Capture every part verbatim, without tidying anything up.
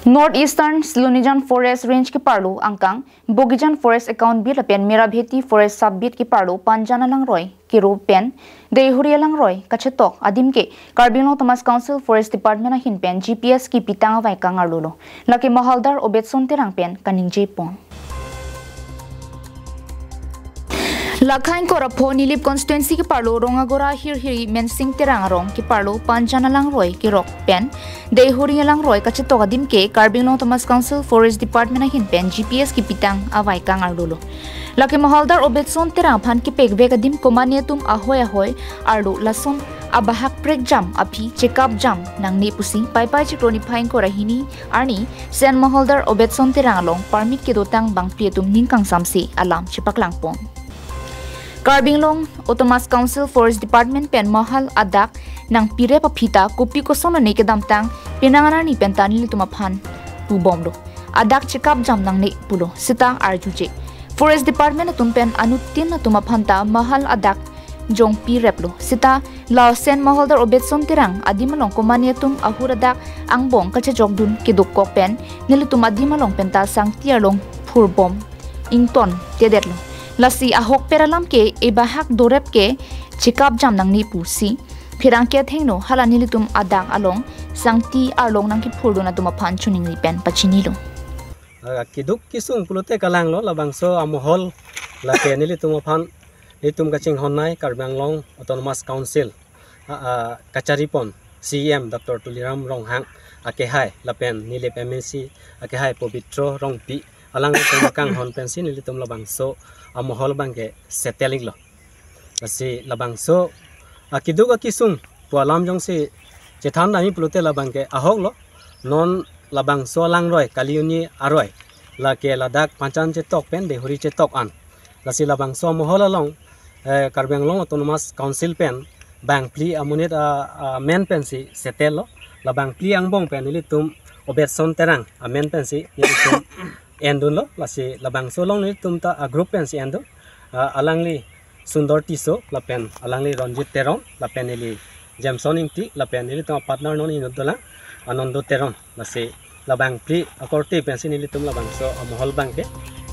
North Eastern Silonijan Forest Range keparlo angkang, Bogijan Forest Account Beat lapen Merabheti Forest Sub Beat keparlo Panjan alangroi kiro pen Deihori alangroi kachetok adim ke Karbi Anglong Autonomous Council Forest Department ahin pen G P S kepitang avaikang arlolo. Lake Mahaldar Obetson Terang pen kaningje pon. Lakhain Korapho Nilip constituency keparlo Rongagora Hirhiri Mensing Terang arong keparlo Panjan alangroi kirok pen Deihori alangroi kachetok adim ke Karbi Anglong Autonomous Council Forest Department ahin pen G P S kepitang avaikang arlolo. Lake Mahaldar Obetson Terang aphan kepekvek adim komane atum ahoi ahoi arlo lason abahak prekjam aphi chekapjam nangne pusi Paipai chiklo niphai ingkoi ra hini arni Sen Mahaldar Obetson Terang along permit kedotang bangphli atum ning kangsamse alam chepaklang pon. Karbi Anglong Autonomous Council Forest Department pen mahal adak nangpirep aphi ta kopi koson ane kedamtang penang arni pen ta nelitum aphan pubomlo. Adak chekapjam nangne pulo seta arjuje. Forest Department atum pen anuttin atum aphan ta mahal adak jongpireplo seta la Sen Mahaldar Obetson Terang adim along komane atum ahur adak angbong kachejokdun kedokkok pen nelitum adim along pen ta sangti arlong phurbom ingtontedetlo. Lasi ahokpet alam ke ebahak dorep ke chekapjam nangne pusi pherangke athengno hala nelitum adak along sangti arlong nangkephurdun atum aphan choningri pen pachinilo. Ah, keduk kesung pulote kalanglo labangso amohol lake nelitum aphan, nelitum kachinghonnei Karbi Anglong Autonomous Council, ah, ah, kacharipon C E M Doctor Tuliram Ronghang akehai lapen Nilip M A C akehai Pobitro Rongpi alanglitum akanghon pensi nelitum labangso amohol abangke settle iklo. Lasi labangso akeduk akesung pu alam jongsi chethan dami pulote labangke ahoklo. Non labangso alangroi kali-uni aroi lake ladak Panjan chetok pen Deihori chetok an. Lasi labangso amohol along, eh, Karbi Anglong Autonomous Council pen bangphli amonit a, amen pensi settle lo. Labangphli angbong pen nelitum Obetson Terang amen pensi nelitum endunlo. Lasi labangso along nelitum ta a group pensi endun. Ah, alangli Sundor Tisso lapen alangli Ronjit Teron lapen neli Jameson Ingti lapen nelitum partner non inut dolang Anando Teron. Lasi labangphli akorte pensi nelitum labangso amohol abangke,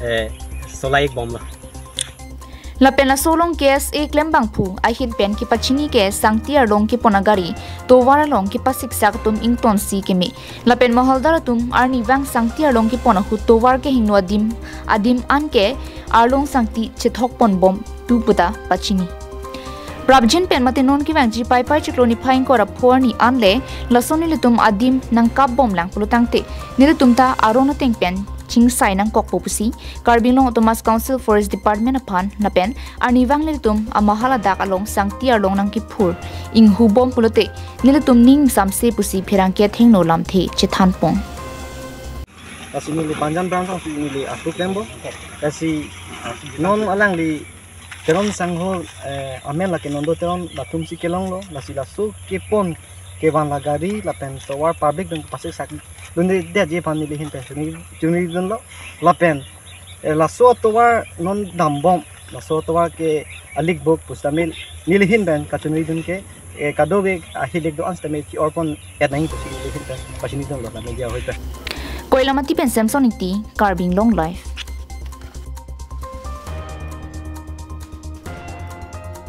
eh, solai bomlo. Lapen laso along K S A klembangphu ahin pen kepachini ke sangti arlong kepon agari tovar along kepasiksak atum ingtonsi keme. Lapen Mahaldar atum arnivang sangti arlong kepon ahut tovar kehingno adim adim anke arlong sangti chethok ponbom tu puta pachini. Prapjin pen mate non kevangji Paipai chiklo niphai ingkoi ra pho arni anle lason nelitum adim nangkapbomlang pulotangte nelitum ta aron ateng pen chingsai nangkokpo pusi Karbi Anglong Autonomous Council Forest Department aphan lapen arnivang nelitum amahal adak along sangti arlong nangkephur inghubom pulote nelitum ning samse pusi pherangke athengno lamthe chethanpon. Lasi neli Panjan branch alongsi neli asu klempo. Lasi non alangli Teron sangho, eh, amen lake Nondo Teron latumsi kelonglo. Lasi laso kepon kevan la gari lapen tovar public dun pasiksak dundedetji aphan neli ahin pen choningri, choningridunlo. Lapen, eh, laso tovar non dambom, laso tovar ke alik bok pusitame neli ahin pen kachoningridun ke, eh, kadokave ahilik do-an sitame chi-orpon et nangji pusi neli ahin pen pachinidunlo la media ahoi pen. Koilamati pen Samson Ingti, Karbi Anglong Live.